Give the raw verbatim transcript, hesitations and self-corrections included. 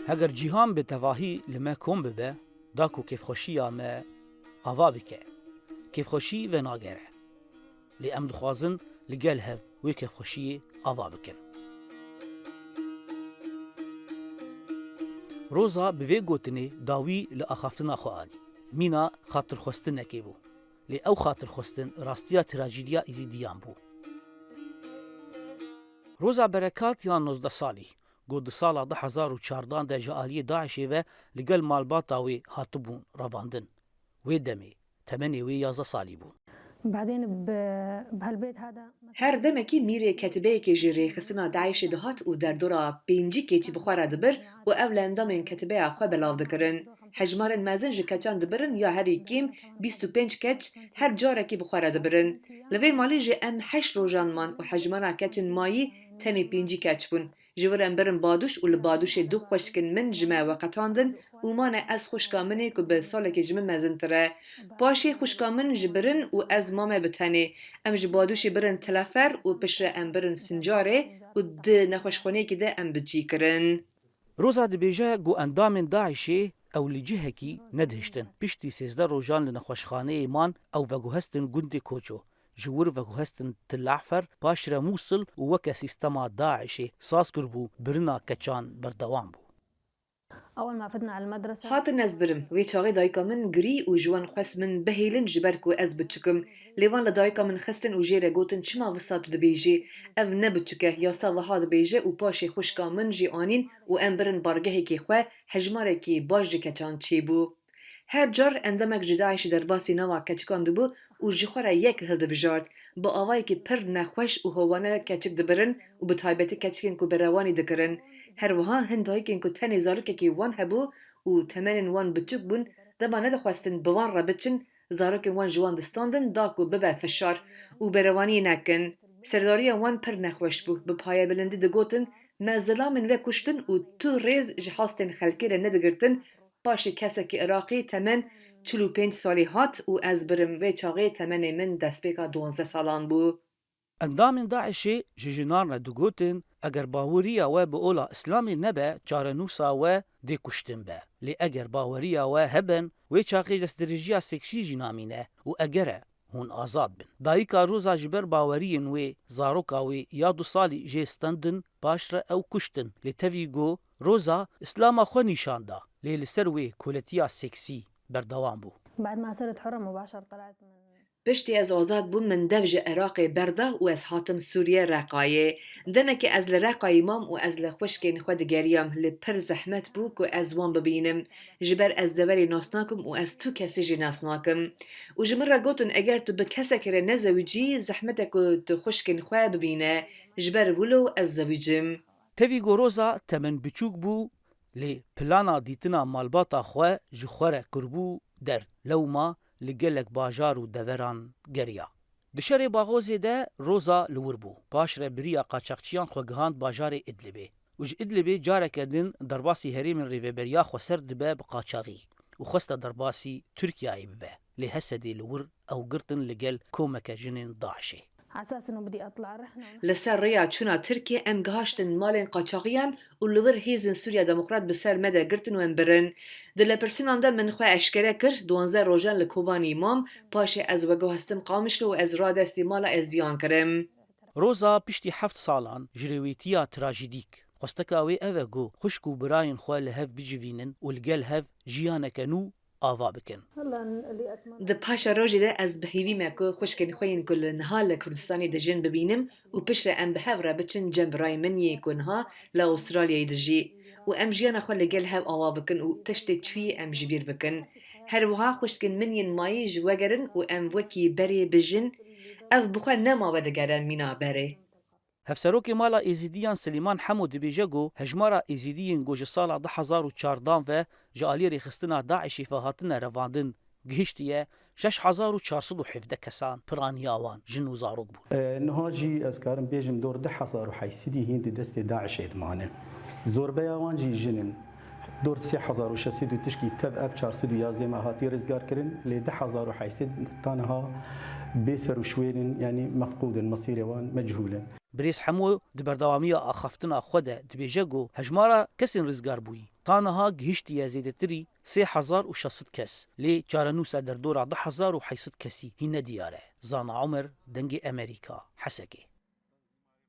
Heger cîhan bi tevahî li me kom bibe, da ku kêfxweşiya me ava bike, kêfxweşî venagere. Lê em dixwazin li gel hev wê kêfxweşiyê ava bikin. Roza bi vê gotinê dawî li axaftina xwe anî. Mîna xatirxwestinekê bû. Lê ew xatirxwestin rastiya trajîdiya Êzîdiyan bû. Roza Berekat ya nozdeh salî, ku di sala du hezar û çardan de ji aliyê DAIŞê ve li gel malbata wê hatibûn revandin. Wê demê temenê wê yazdeh salî bû. بعدين ب- بهالبيت هذا Her demekî mîrê ketibeyekê ji rêxistina DAIŞê dihat û derdora pêncî keçî bi xwe re dibir û ew li endamên ketibeya xwe belav dikirin. Hejmarên mezin ji keçan dibirin ya herî kêm bîst û pênc keç her carekî bi xwe re dibirin. Li vê malê jî em heşt rojan man û hejmara keçên mayî tenê pêncî keç bûn. Ji vir em birin Badûş û li Badûşê du xwişkên min ji me veqetandin û mane ez xwişka min ê ku bi salekê ji min mezintir e. Paşê xwişka min ji birin û ez mame bi tenê. Em ji Badûşê birin Tilefer û piştre em birin Sincarê û di nexweşxaneyekê de em bi cî kirin. Roza dibêje ku endamên DAIŞê ew li cihekî nedihiştin. Piştî sêzdeh rojan li nexweşxaneyê man, ew veguhestin gundê Koço. Ji wir veguhestin Tilefer, paşre Mûsil û weke sîstema DAIŞê saz kiribû, birina keçan berdewam bû. اول ما فتنا على المدرسه Hatin ez birim. Wê çaxê dayika min girî û ji wan xwest min bihêlin ji ber ku ez biçûk im. Lê wan li dayika min xistin û jê re gotin çima wisa tu dibêjî? Ev ne biçûk e, yasa wiha dibêje û paşê xwişka min jî anîn û em birin bargehekê xwe, hejmarekî baş ji keçan çêbû. Her car endemek ji DAIŞê derbasî nava keçikan dibû û ji xwe re yek hildibijart. Bi awayekî pir nexweş û hovane keçik dibirin û bi taybetî keçikên ku berewanî dikirin. Her wiha hin dayikên ku tenê zarokekî wan hebû û temenên wan biçûk bûn, dema nedixwestin bi wan re biçin, zarokên wan ji wan distandin da ku bibe fişar û berewaniyê nekin. Serdariya wan pir nexweş bû. Bi payebilindî digotin, me zilamên we kuştin û tu rêz ji hastên xelkê re nedigirtin, Paşê kesekî Iraqî temen çil û pênc salî hat û ez birim, vê çaxê temenê min destpêka duwazdeh salan bû. Endamên DAIŞê ji jinan re digotin, eger baweriya we bi ola Îslamê nebe, çarenûsa we dê kuştin be. Lê eger baweriya we hebin, wê çaxê destdirêjiya seksî jî namîne û egere hûn azad bin. Dayika Roza ji ber baweriyên wê zaroka wê ya du salî jê stendin, paşre ew kuştin. Lê tevî got, Roza Îslama xwe nîşan da, lê li ser wê koletiya seksî berdewam bû. بعد ما صرت حرة مباشر طلعت من Piştî ez azad bûm, min dev ji Iraqê berda û ez hatim Sûriye, Reqayê. Demekê ez li Reqayê mam û ez li xwişkên xwe digeriyam, lê pir zehmet bû ku ez wan bibînim. Ji ber ez deverê nas nakim û ez tu kesî jî nas nakim. Û ji min re gotin, eger tu bi kesekê re nezewicî, zehmet e ku tu xwişkên xwe bibîne. Ji ber wilo ez zewicim. Tevî got Roza temen biçûk bû, lê plana dîtina malbata xwe ji xwe re kiribû derd. Lewma li gelek bajar û deveran geriya. Di şerê Baxozê de Roza li wir bû. Paşre bi riya qaçaxçiyan xwe gihand bajarê Idlibê û ji Idlibê careke din derbasî herêmên Rêveberiya Xweser dibe bi qaçaxî û xwesta derbasî Tirkiyeyê bibe. Lê Hesedê li wir ew girtin li gel komeke jinên DAIŞê. على اساس انه بدي اطلع رحنا Li ser rêya çûna Tirkiyê em gihaştin malên qaçaxiyan û li wir hêzên Sûriya Demokrat bi ser me de girtin û em birin. Di lepirsînan de min xwe eşkere kir, duwazdeh rojan li Kobanî mam, paşê ez veguhestim Qamişlo û ez radestî mala Êzidiyan kirim. Roza piştî heft salan ji rêwîtiya trajîdîk, xwesteka wê ev e ku xwişk û birayên xwe li hev bicivînin û li gel hev jiyaneke nû ava bikin. هلا اللي اتمنى Di paşa rojê de ez bi hêvî me ku xwişkên xwe yên ku li niha li Kurdistanê dijîn bibînim û piştre em bi hev re biçin cem birayê min yê ku niha li Awustralyayê dijî û em jiyana xwe li gel hev ava bikin û tiştê çûyî em ji bîr bikin. Her wiha xwişkên min yên mayî ji we gerin û em wekî berê bijin. Ev bi xwe nema we digere mîna berê. Hevserokê Mala Êzidiyan Silêman Hemo dibêje ku hejmara Êzidiyên ku ji sala du hezar û çardan ve ji aliyê rêxistina DAIŞê ve hatine revandin gihiştiye şeş hezar û çar sed û hevdeh kesan, piraniya wan jin û zarok bûn. E, niha jî ez karim bêjim dor du hezar û heyt sedî hîn di destê DAIŞê dimanin. Zorbeya wan jî jin in. Dor sê hezar û şeş sed û tişkî tev ev çar sed û yazdeh me hatî rizgar kirin, lê du hezar û heyt sed ta niha bê ser û şwêr in, yanî mefqûd in, mesîrê wan mechûl in. Birêz Hemo di berdewamiya axaftina xwe de dibêje ku hejmara kesên rizgarbûyî ta niha gihiştiye zêdetirî sê hezar û şeş sed kes, lê çarenûsa derdora du hezar û heyt sed kesî hîn nediyar e. Zana Omer, Dengê Emerîka, Hesekê.